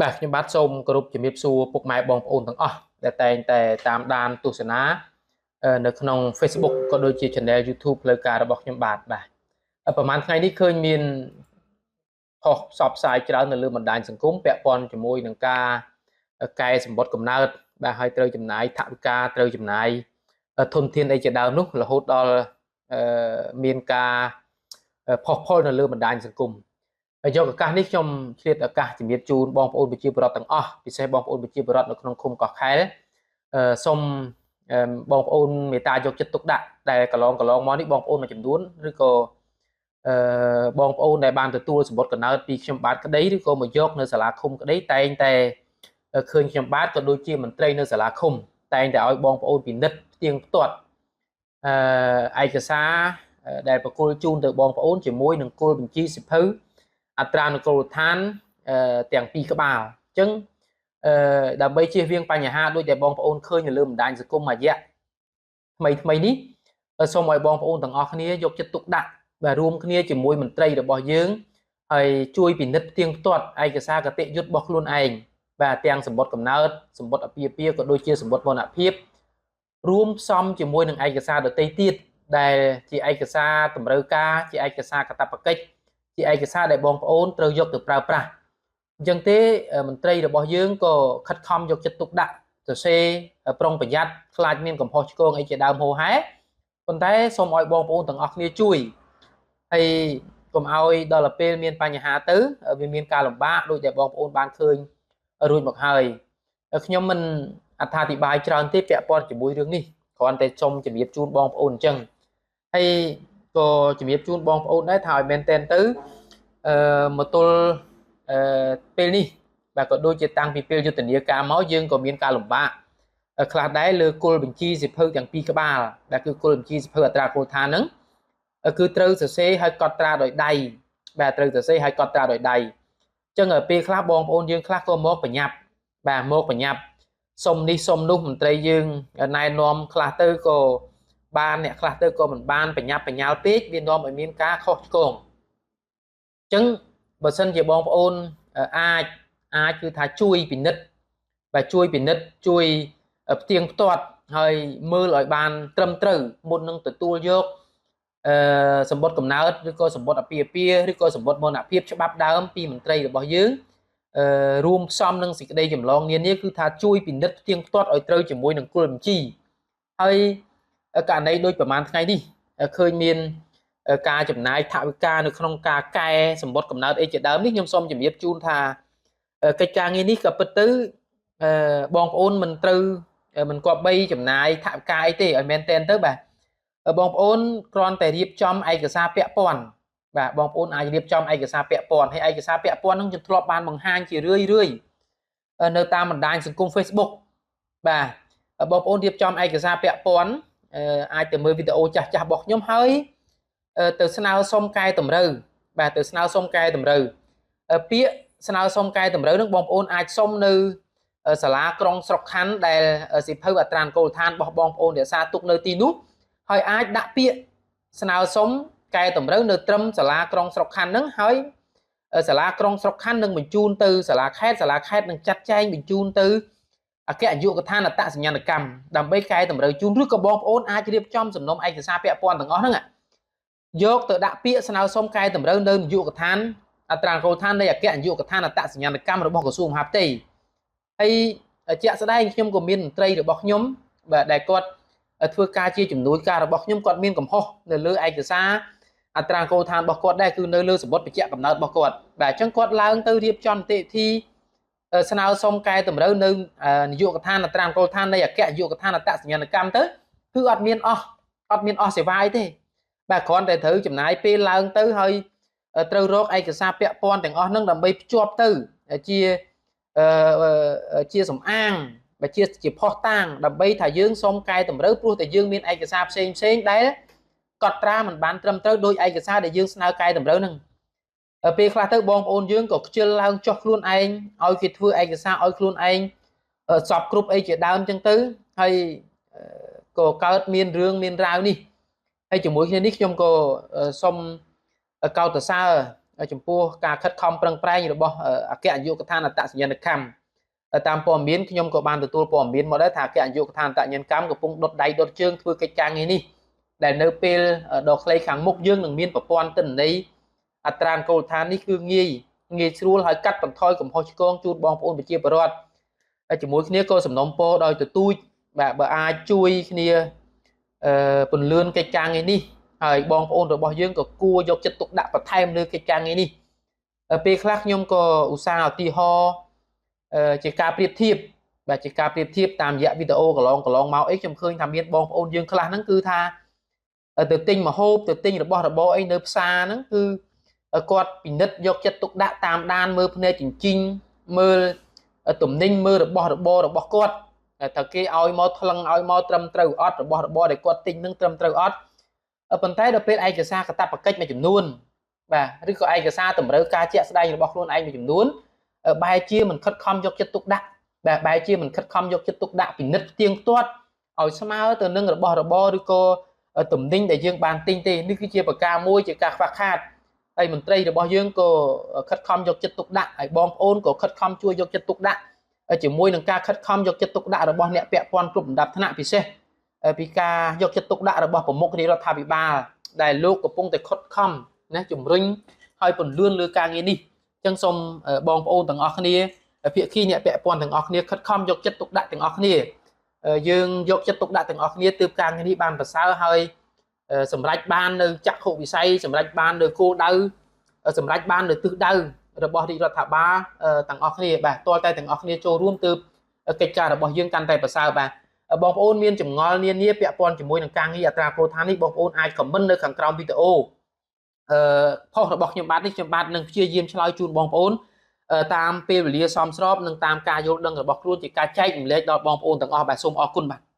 បាទខ្ញុំបាទសូមគោរពជំរាបសួរពុកម៉ែបងប្អូនទាំងអស់ដែលតែងតែតាមដានទស្សនានៅក្នុង Facebook ក៏ដូចជា Channel YouTube ផ្លូវការរបស់ខ្ញុំបាទបាទប្រហែលថ្ងៃនេះឃើញមានផុសផ្សព្វផ្សាយច្រើននៅលើបណ្ដាញសង្គមពាក់ព័ន្ធជាមួយនឹងការកែសម្បត្តិកំណើតបាទហើយត្រូវចំណាយថវិកាត្រូវចំណាយធនធានអីជាដើមនោះរហូតដល់មានការផុសផុលនៅលើបណ្ដាញសង្គមហើយយកឱកាសនេះខ្ញុំឆ្លៀតឱកាសជំរាបជូនបងប្អូនប្រជាពលរដ្ឋទាំងអស់ពិសេសបងប្អូនប្រជាពលរដ្ឋនៅក្នុងឃុំកោះខែលសូមបងប្អូនមេត្តាយកចិត្តទុកដាក់ដែលកន្លងកន្លងមកនេះបងប្អូនមួយចំនួនឬក៏អឺបងប្អូនដែលបានទទួលសម្បត្តិកំណើតពីខ្ញុំបាទក្តីឬក៏មកយកនៅសាលាឃុំក្តីតែងតែឃើញខ្ញុំបាទក៏ដូចជាមន្ត្រីនៅសាលាឃុំតែងតែឲ្យបងប្អូនពិនិត្យផ្ទៀងផ្ទាត់អឺឯកសារដែលប្រគល់ជូនទៅបងប្អូនជាមួយនឹងគោលបញ្ជីសិភៅអត្រានុកូលដ្ឋានទាំងពីរក្បាលអញ្ចឹងអឺដើម្បីជៀសវាងបញ្ហាដូចដែលបងប្អូនឃើញនៅលើបណ្ដាញសង្គមមួយរយៈថ្មីថ្មីនេះសូមឲ្យបងប្អូនទាំងអស់គ្នាយកចិត្តទុកដាក់បាទរួមគ្នាជាមួយមន្ត្រីរបស់យើងហើយជួយពិនិត្យផ្ទៀងផ្ទាត់ឯកសារគតិយុត្តរបស់ខ្លួនឯងបាទទាំងសម្បត្តិកំណើតសម្បត្តិអាពាហ៍ពិពាហ៍ក៏ដូចជាសម្បត្តិមរណភាពរួមផ្សំជាមួយនឹងឯកសារដទៃទៀតដែលជាឯកសារតម្រូវការជាឯកសារកាតព្វកិច្ចជាឯកសារដែលបងប្អូនត្រូវយកទៅប្រើប្រាស់អញ្ចឹងទេមន្ត្រីរបស់យើងក៏ខិតខំយកចិត្តទុកដាក់សរសេរប្រុងប្រយ័ត្នខ្លាចមានកំហុសឆ្គងអីជាដើមហោហែប៉ុន្តែសូមឲ្យបងប្អូនទាំងអស់គ្នាជួយហើយកុំឲ្យដល់ពេលមានបញ្ហាទៅវាមានការលំបាកដូចដែលបងប្អូនបានឃើញរួចមកហើយខ្ញុំមិនអត្ថាធិប្បាយច្រើនទេពាក់ព័ន្ធជាមួយរឿងនេះគ្រាន់តែសុំជំរាបជូនបងប្អូនអញ្ចឹងហើយក៏ជំរាបជូនបងប្អូនដែរថាឲ្យមែនតែនទៅអឺមកទល់អឺពេលនេះបាទក៏ដូចជាតាំងពីពេលយុទ្ធនាការមកយើងក៏មានការលំបាកខ្លះដែរលើគោលបញ្ជីសិភៅទាំងពីរក្បាលដែលគឺគោលបញ្ជីសិភៅអត្រាគោលឋានហ្នឹងគឺត្រូវសរសេរឲ្យកត់ត្រាដោយដៃបាទត្រូវសរសេរឲ្យកត់ត្រាដោយដៃអញ្ចឹងពេលខ្លះបងប្អូនយើងខ្លះក៏មកបញ្ញាប់បាទមកបញ្ញាប់សុំនេះសុំនោះមន្ត្រីយើងណែនាំខ្លះទៅក៏បានអ្នកខ្លះទៅក៏មិនបានបញ្ញាប់បញ្ញាល់ពេកវានាំឲ្យមានការខុសឆ្គងអញ្ចឹងបើសិនជាបងប្អូនអាចអាចគឺថាជួយពិនិត្យបាទជួយពិនិត្យជួយផ្ទៀងផ្ទាត់ហើយមើលឲ្យបានត្រឹមត្រូវមុននឹងទទួលយកអឺសម្បត្តិកំណើតឬក៏សម្បត្តិអាពាហ៍ពិពាហ៍ឬក៏សម្បត្តិមរណភាពច្បាប់ដើមពីមន្ត្រីរបស់យើងអឺរួមផ្សំនឹងសេចក្តីចម្លងនានាគឺថាជួយពិនិត្យផ្ទៀងផ្ទាត់ឲ្យត្រូវជាមួយនឹងគោលបញ្ជីហើយករណីដូចប្រហែលថ្ងៃនេះឃើញមានការចំណាយថវិកានៅក្នុងការកែសម្បត្តិកំណើតអីជាដើមនេះខ្ញុំសូមជម្រាបជូនថាកិច្ចការងារនេះក៏ពិតទៅបងប្អូនមិនត្រូវមិនគប្បីចំណាយថវិកាអីទេឲ្យមែនតែនទៅបាទបងប្អូនគ្រាន់តែរៀបចំឯកសារពាក់ព័ន្ធបាទបងប្អូនអាចរៀបចំឯកសារពាក់ព័ន្ធហើយឯកសារពាក់ព័ន្ធហ្នឹងខ្ញុំធ្លាប់បានបង្ហាញជារឿយរឿយនៅតាមបណ្ដាញសង្គម Facebook បាទបងប្អូនរៀបចំឯកសារពាក់ព័ន្ធអាចទៅមើលវីដេអូចាស់ចាស់របស់ខ្ញុំហើយទៅស្នើសុំកែតម្រូវបាទទៅស្នើសុំកែតម្រូវពាក្យស្នើសុំកែតម្រូវនឹងបងប្អូនអាចសុំនៅសាលាក្រុងស្រុកខណ្ឌដែលសិភៅអត្រានុកូលដ្ឋានរបស់បងប្អូនរក្សាទុកនៅទីនោះហើយអាចដាក់ពាក្យស្នើសុំកែតម្រូវនៅត្រឹមសាលាក្រុងស្រុកខណ្ឌហ្នឹងហើយសាលាក្រុងស្រុកខណ្ឌនឹងបញ្ជូនទៅសាលាខេត្តសាលាខេត្តនឹងចាត់ចែងបញ្ជូនទៅអគ្គនាយកដ្ឋានអត្តសញ្ញាណកម្មដើម្បីកែតម្រូវជូនឬក៏បងប្អូនអាចរៀបចំសំណុំឯកសារពាក់ព័ន្ធទាំងអស់ហ្នឹងយកទៅដាក់ពាក្យស្នើសុំកែតម្រូវនៅនាយកដ្ឋានអត្រានុកូលដ្ឋាននៃអគ្គនាយកដ្ឋានអត្តសញ្ញាណកម្មរបស់ក្រសួងមហាផ្ទៃហើយជាក់ស្ដែងខ្ញុំក៏មានមន្ត្រីរបស់ខ្ញុំបាទដែលគាត់ធ្វើការជាជំនួយការរបស់ខ្ញុំគាត់មានកំហុសនៅលើឯកសារអត្រានុកូលដ្ឋានរបស់គាត់ដែរគឺនៅលើសម្បត្តិបញ្ជាក់កំណើតរបស់គាត់បាទអញ្ចឹងគាត់ឡើងទៅរៀបចំនីតិវិធីស្នើសុំកែតម្រូវនៅនាយកដ្ឋានអត្រានុកូលដ្ឋាននៃអគ្គនាយកដ្ឋានអត្តសញ្ញាណកម្មទៅគឺអត់មានអស់អត់មានអស់សេវាអីទេបាទគ្រាន់តែត្រូវចំណាយពេលឡើងទៅហើយត្រូវរកឯកសារពាក់ព័ន្ធទាំងអស់ហ្នឹងដើម្បីភ្ជាប់ទៅជាជាសំអាងបើជាជាផុសតាងដើម្បីថាយើងសុំកែតម្រូវព្រោះតែយើងមានឯកសារផ្សេងផ្សេងដែលកត់ត្រាមិនបានត្រឹមត្រូវដោយឯកសារដែលយើងស្នើកែតម្រូវហ្នឹងពេលខ្លះទៅបងប្អូនយើងក៏ខ្ជិលឡើងចុះខ្លួនឯងឲ្យគេធ្វើឯកសារឲ្យខ្លួនឯងសពគ្រប់អីជាដើមចឹងទៅហើយក៏កើតមានរឿងមានរ៉ាវនេះហើយជាមួយគ្នានេះខ្ញុំក៏សូមកោតសរសើរ ចំពោះការខិតខំប្រឹងប្រែងរបស់អគ្គនាយកដ្ឋានអត្តសញ្ញាណកម្មតាមព័ត៌មានខ្ញុំក៏បានទទួលព័ត៌មានមកដែរថាអគ្គនាយកដ្ឋានអត្តសញ្ញាណកម្មកំពុងដុតដៃដុតជើងធ្វើកិច្ចការងារនេះដែលនៅពេលដ៏ខ្លីខាងមុខយើងនឹងមានប្រព័ន្ធទិន្នន័យអត្រានុកូលដ្ឋាននេះគឺងាយងាយស្រួលហើយកាត់បន្ថយកំហុសឆ្គងជូនបងប្អូនប្រជាពលរដ្ឋហើយជាមួយគ្នាក៏សំណូមពរដោយទទូចបាទបើអាចជួយគ្នាអឺពន្លឿនកិច្ចការងារនេះហើយបងប្អូនរបស់យើងក៏គួរយកចិត្តទុកដាក់បន្ថែមលើកិច្ចការងារនេះពេលខ្លះខ្ញុំក៏ឧស្សាហ៍ឧទាហរណ៍ជាការប្រៀបធៀបបាទជាការប្រៀបធៀបតាមរយៈវីដេអូកន្លងកន្លងមកអីខ្ញុំឃើញថាមានបងប្អូនយើងខ្លះហ្នឹងគឺថាទៅទិញម្ហូបទៅទិញរបស់របរអីនៅផ្សារហ្នឹងគឺគាត់ពិនិត្យយកចិត្តទុកដាក់តាមដានមើលភ្នែកចិញ្ជីងមើលទំនិញមើលរបស់របររបស់គាត់ថាគេឲ្យមកថ្លឹងឲ្យមកត្រឹមត្រូវអត់របស់របរដែលគាត់ទិញនឹងត្រឹមត្រូវអត់ប៉ុន្តែដល់ពេលឯកសារកាតព្វកិច្ចមួយចំនួនបាទឬក៏ឯកសារតម្រូវការជាក់ស្ដែងរបស់ខ្លួនឯងមួយចំនួនបែរជាមិនខិតខំយកចិត្តទុកដាក់បាទបែរជាមិនខិតខំយកចិត្តទុកដាក់ពិនិត្យផ្ទៀងផ្ទាត់ឲ្យស្មើទៅនឹងរបស់របរឬក៏ទំនិញដែលយើងបានទិញទេនេះគឺជាប្រការមួយជាការខ្វះខាតហើយមន្ត្រីរបស់យើងក៏ខិតខំយកចិត្តទុកដាក់ហើយបងប្អូនក៏ខិតខំជួយយកចិត្តទុកដាក់ជាមួយនឹងការខិតខំយកចិត្តទុកដាក់របស់អ្នកពាក់ព័ន្ធគ្រប់លំដាប់ថ្នាក់ពិសេសពីការយកចិត្តទុកដាក់របស់ប្រមុខរាជរដ្ឋាភិបាលដែលលោកកំពុងតែខិតខំណាជំរុញហើយពន្លឿនលើការងារនេះអញ្ចឹងសូមបងប្អូនទាំងអស់គ្នាភាគីអ្នកពាក់ព័ន្ធទាំងអស់គ្នាខិតខំយកចិត្តទុកដាក់ទាំងអស់គ្នាយើងយកចិត្តទុកដាក់ទាំងអស់គ្នាទើបការងារនេះបានប្រសើរហើយសម្រេចបាននៅចក្ខុវិស័យសម្រេចបាននៅគោលដៅសម្រេចបាននៅទិសដៅរបស់រាជរដ្ឋាភិបាលទាំងអស់គ្នាបាទទាល់តែទាំងអស់គ្នាចូលរួមទើបកិច្ចការរបស់យើងកាន់តែប្រសើរបាទបងប្អូនមានចម្ងល់នានាពាក់ព័ន្ធជាមួយនឹងការងារអត្រានុកូលដ្ឋាននេះបងប្អូនអាច comment នៅខាងក្រោមវីដេអូអឺផុសរបស់ខ្ញុំបាទនេះខ្ញុំបាទនឹងព្យាយាមឆ្លើយជូនបងប្អូនតាមពេលវេលាសមស្របនិងតាមការយល់ដឹងរបស់ខ្លួនជាការចែករំលែកដល់បងប្អូនទាំងអស់បាទសូមអរគុណបាទ។